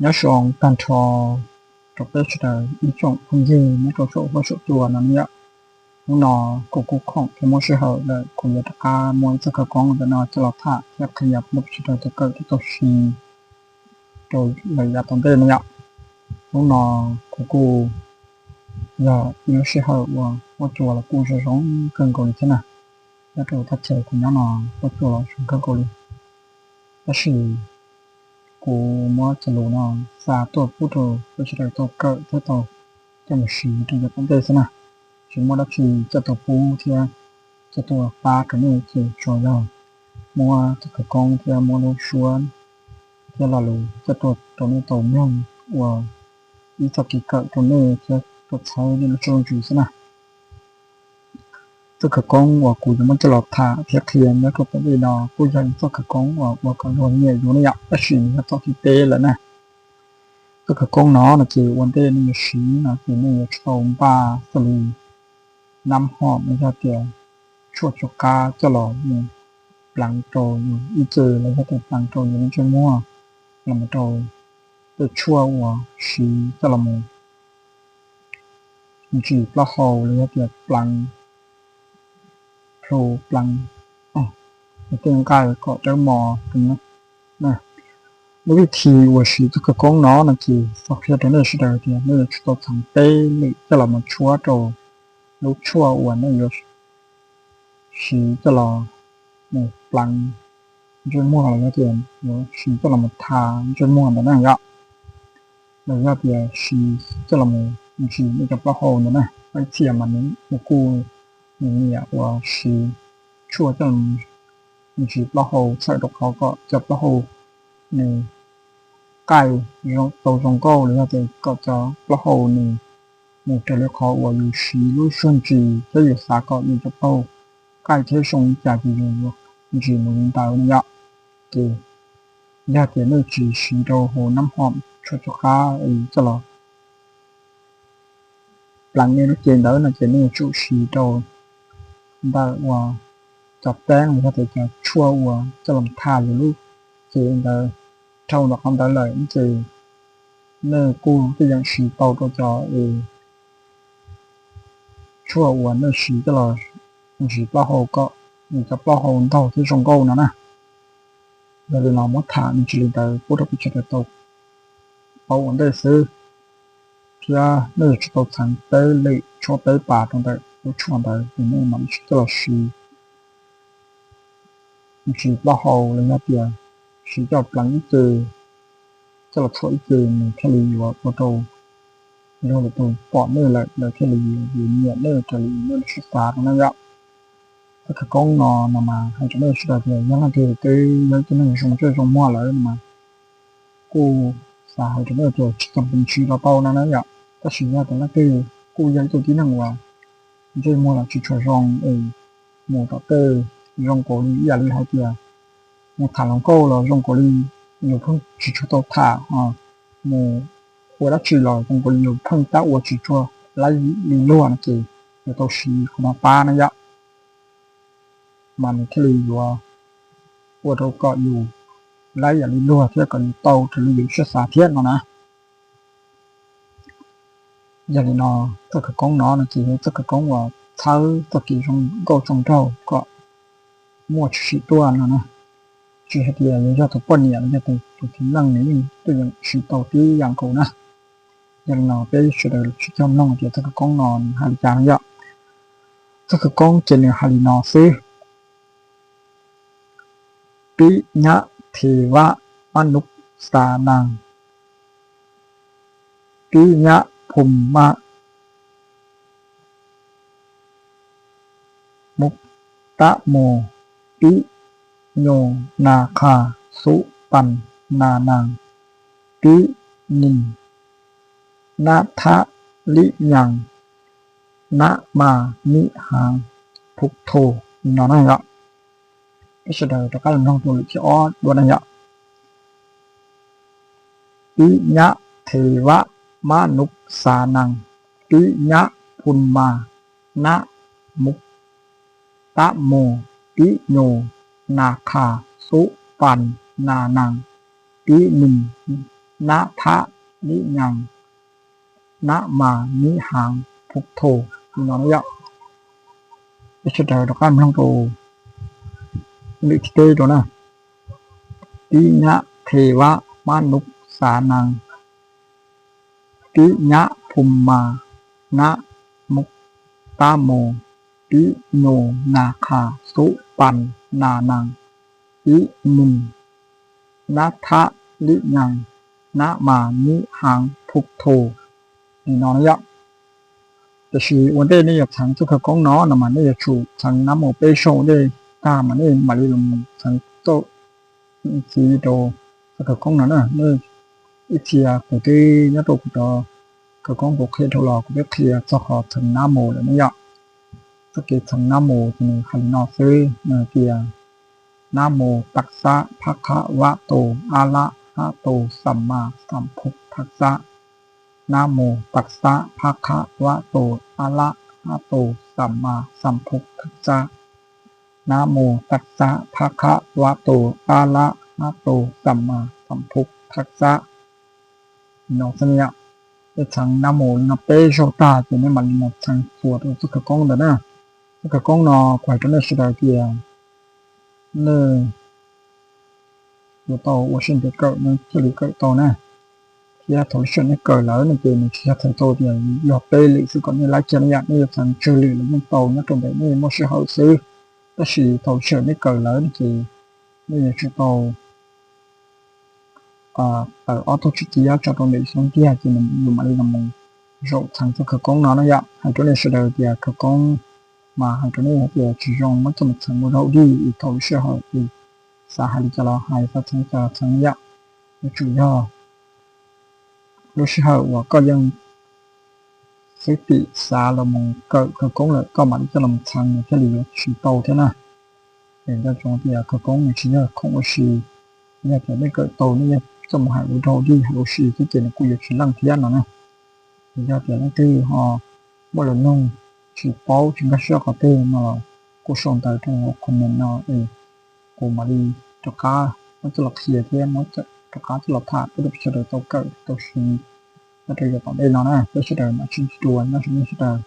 Nyob zoo tag nrho rau peb sawv daws ib tsoom phooj ywg nyob rau saum huab saum cua no nawb yom. Hnub no kuv kuj khoom thiab muaj sij hawm lawm, kuv yuav rov qab muaj ib txoj khawv koob ntawm no coj los tham thiab qhia pub rau peb sawv daws tau kawm thiab tau siv rau lawm yav tom ntej no yom. Hnub no kuv kuj yog ib lub sij hawm uas huab cua los kuj zoo zoo kawg nkaus li thiab na. Nyob rau thaj chaw kuv nyob no huab cua los zoo kawg nkaus li, tab sis kuv muab cov lus no xa tuaj pub rau peb sawv daws tau kawm thiab tau coj mus siv rau yav tom ntej xwb na. Tsis muaj dab tsi coj tuaj pub thiab coj tuaj pab rau nej ces tsuas yog muab txoj khawv koob thiab muab lub suab thiab lo lus coj tuaj rau nej tau mloog ua ib txoj kev kawm rau nej thiab tuaj txhawb nej lub siab lub ntsws xwb na. Txoj khawv koob uas kuv yuav muab coj los tham thiab qhia nyob rau tom ntej no kuj yog ib txoj khawv koob uas ua kom luag nyiam yus ne yom, tab sis nws yog txoj thib peb lawm na. Txoj khawv koob no no ces ua ntej nej yuav siv no ces nej yuav tsum tau npaj xws li nab hom los yog tias tshuaj tsw qab coj los mus pleev rau yus ib ce los yog tias pleev rau yus lub ntsej muag los mus rau tej tshuaj uas siv coj los mus ntsis plaub hau los yog tias pleev plhu pleev tej nqaij kom dawb mos. Lub vib thi uas siv txoj khawv koob no no ces xav qhia rau nej sawv daws tias nej yuav tsum tau txheev peb lwm coj los mus tshuab rau lub tshuaj uas nej yuav siv coj los mus pleev ntsej muag los yog tias yuav siv coj los mus tha ntsej muag ntawd na yom, los yog tias siv coj los mus ntsis nej cov plaub hau ntawd na. Ib txhia mas nws kuj nyiam uas siv tshuaj coj los ntsis plaub hau txhawm rau qhov kom cov plaub hau nws qaij tau zoo nkauj los yog tias kom cov plaub hau nws mus raws li qhov uas yus siv lub suab ntsis thiab yus xav kom yus cov plaub hau qaij thiab zoo li cas ces yus ntsis mus li ntawd no yom. Ces yog tias nej tsis siv rau hauv nab hom tshuaj tsw qab coj los pleev nej lub cev ntawd no ces nej yuav tsum siv rau ntawm uas cov teeb los yog tias cov tshuaj uas coj los tha yus lub cev ntawd. Dhau ntawm qhov ntawd lawm ces nej kuj tuaj yeem siv tau rau cov tshuaj uas nej siv coj los ntsis plaub hau kom yus cov plaub hau ntaug thiab zoo nkauj no na. Yog li no muab tham me ntsis li ntawd pub rau peb sawv daws tau paub ua ntej xwb, thiab nej yuav tsum tau txheev peb lwm tshuab peb pas rau ntawm lub tshuaj ntawd ces nej mam li siv coj los siv ntsis plaub hau los yog tias siv coj pleev ib ce, coj los txhuam ib ce nws thiaj li yuav ua rau luag lwm tus pom nej lawm lawv thiaj li yuav nyiam nej raws li nej lub siab xav no na yom. Txoj khawv koob no no mas hais rau nej sawv daws tias yog leej twg twb yog ib tug neeg zoo ntsej zoo muag lawm no mas kuj xav hais rau nej tias tsis txom nyem siv los tau no na yom. Tab sis yog tias leej twg kuj yog ib tug tib neeg uas ntsej muag los tsis tshua zoo es mus tom tej zoo nkaus li ib yam li hais tias mus tham hluas nkauj los zoo nkaus li yus pheej tsis tshua tau tham, mus ua dab tsi los zoo nkaus li yus pheej tab ua tsis tshua laib li luag no ces yuav tau siv qhov no pab na yom, mas nws thiaj li yuav ua rau kom yus laib ib yam li luag thiab kom yus tau raws li yus siab xav thiab no na. Yog li no, txoj khawv koob no no ces yog txoj khawv koob uas txhawb txoj kev zoo nkauj zoo nraug kom muaj tshwm sim tuaj no na. Tsis hais tias yuav yog tus poj niam los yog tus txiv neej nws yeej tuaj yeem siv tau tib yam nkaus na. Yog li no peb sawv daws sib cog mloog tias txoj khawv koob no nws hais li cas no yom. Txoj khawv koob ces nws hais li no xwb: Pib nyab the va ma nup sa nag, pib nyab phum ma mub tab mus, pib nyu na qha xub pas na nag, pib nim nab thab lib nyas, nab ma mib haav phub thu no na yom. Peb sawv daws rov qab los mloog tus lwm thib ob dua na yom. Pib nyab the va ma nup sa nag, pib nyab phum ma nab mub tab mus, pib nyu na qha xub pas na nag, pib nim nab thab lib nyaas, nab mas nib haav phuv thos li no na yom. Peb sawv daws rov qab mloog rau lwm thib peb rau na. Tib nyab khe vab mab nub xav naas, tib nyab phum mas nab mub tab mus, tib nus nas qhas xub pas nas naas, tib nus nab thab lib nyaas, nab mas nib haav phuv thos li no na yom. Tiam sis ua ntej nej yuav txheev txoj khawv koob no no mas nej yuav tsum txheev nab mus peb zaug ua ntej tag mas nej mam li los txheev txoj ntxiv rau txoj khawv koob no na. Nej ib txhia kuv twb nyob rau kuv cov khawv koob kuv qhia dhau los kuv twb qhia txog qhov txheev nab mus lawm ne yom. Txoj kev txheev nab mus ces nws hais li no xwb, nws hais tias nab mus tas xab phab qhab vab tus ab lab hab tus xam mas xam phuv thaj xab. Nab mus tas xab phab qhab vab tus ab lab hab tus xam mas xam phuv thaj xab. Nab mus tas xab phab qhab vab tus ab lab hab tus xam mas xam phuv thaj xab. No xwb, nej txheev nab mus li no peb zaug tag ces nej mam li mus txheev txuas rau txoj khawv koob ntawd na. Txoj khawv koob no kuv hais rau nej sawv daws tias nej yuav tau ua siab ntev kawm nej thiaj li kawm tau na. Thiab thaum lub sij hawm nej kawm lawm no ces nws tsis yog txheev tau tias yog peb lwm xwb kom nej laib kiag no yom, nej yuav txheev tsawg lwm los yeej tau nyob rau ntawm nej muaj sij hawm xwb. Tab sis thaum lub sij hawm nej kawm lawm no ces nej yuav tsum tau tawm ob tug tswb ciab tso rau ntawm xub ntiag ces yus mam li los zaum txheev txoj khawv koob no na yom. Hais rau nej sawv daws tias khawv koob mas hais rau nej hais tias tsis zoo muab coj mus txheev ua dog dig es thaum lub sij hawm es xav hais li cas los hais, xav txheev li cas los txheev yom. Yuav tsum yog lub sij hawm uas koj yeej xwb tim xav los mus kawm khawv koob lawm koj mam li coj los txheev nws thiaj li yuav tsis tau thiab na. Es nco ntsoov tias khawv koob nws tsis yog khoom ua si, yog tias nej kawm tau nej yeej coj mus hais ua dog dig hais ua si xwb ces nws kuj yuav tsis leej thiab no na. Es yog tias leej twg ho muaj lus nug tsis paub tsis nkag siab qhov twg no los kuj sau ntawv rau hauv comment no es kuv mam li rov qab muab coj los qhia thiab muab rov qab coj los tham pub rau peb sawv daws tau kawm tau siv nyob rau yav tom ntej no na. Peb sawv daws mam sib ntsib dua nyob zoo nej sawv daws.